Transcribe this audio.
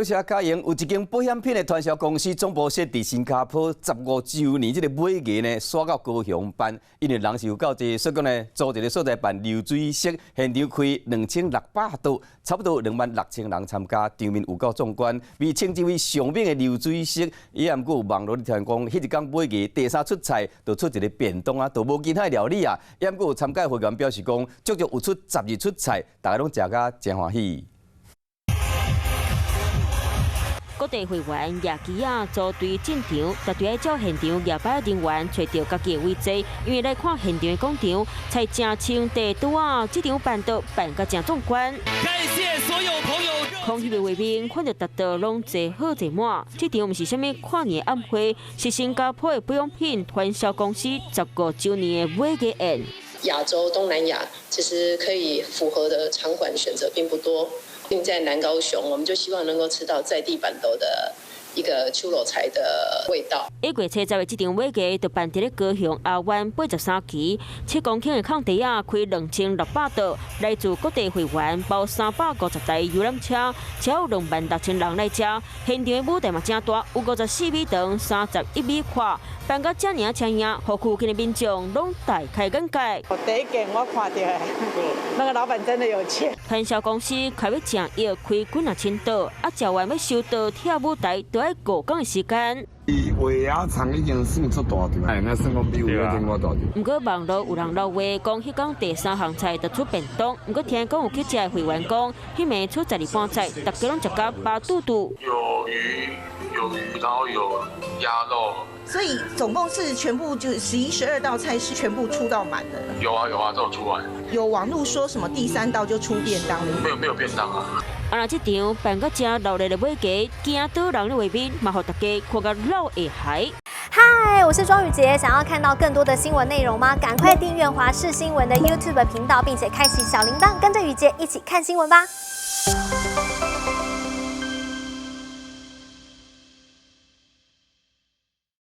多謝嘉瑩，有一間保險品的傳銷公司總部設佇新加坡，15週年這個尾牙呢，徙到高雄辦，因為人是有夠濟，所以講呢，租一個所在辦流水席，現場開2600桌，差不多26,000人參加，場面有夠壯觀，被稱之為上猛的流水席。伊也毋過有網路咧聽講，彼一工尾牙第三出菜就出一個便當啊，就無其他料理啊。也毋過有參加會員表示講，足足有出12出菜，大家攏食甲真歡喜。各地會員舉旗仔組隊進場，絕對愛照現場舉牌人員揣著家己的位置，因為來看現場的廣場，才誠像地拄仔，這場辦桌辦甲誠壯觀。感謝所有朋友。空虛的畫面，看著逐桌攏坐好坐滿。這場毋是啥物跨年晚會，是新加坡的保養品傳銷公司15週年的尾牙宴。亞洲、東南亞其實可以符合的場館選擇並不多。定在南高雄，我們就希望能夠吃到在地辦桌的一個手路菜的味道。1月70的這場尾牙就辦佇咧高雄亞灣83期，7公頃的空地仔，開2600桌，來自各地會員包350台遊覽車，超26,000人來食。現場的舞台嘛誠大，有54米長、31米闊，辦甲遮爾仔青影，予附近的民眾攏大開眼界。我第一間我看著，那個老闆真的有錢。傳銷公司開欲成億，開幾若千桌，啊，食完欲收桌拆舞台，都愛5工的時間。尾牙場已經算出大場，哎，那算講比有頂較大場。毋過網路有人漏話，講彼工第三項菜就出便當，毋過聽講有去食的會員講，彼暝出12盤菜，大家攏食甲飽肚肚。有魚，有魚，然後有鴨肉。所以總共是全部就11、12道菜是全部出到滿的。有啊有啊，都有出完。有網路說什麼第三道就出便當？沒有沒有便當啊。啊！若這場辦甲誠熱鬧的尾牙，驚倒人的畫面，嘛予大家看甲落下頦。嗨，我是莊宇傑，想要看到更多的新聞內容嗎？趕快訂閱華視新聞的 YouTube 頻道，並且開啟小鈴鐺，跟着宇傑一起看新聞吧。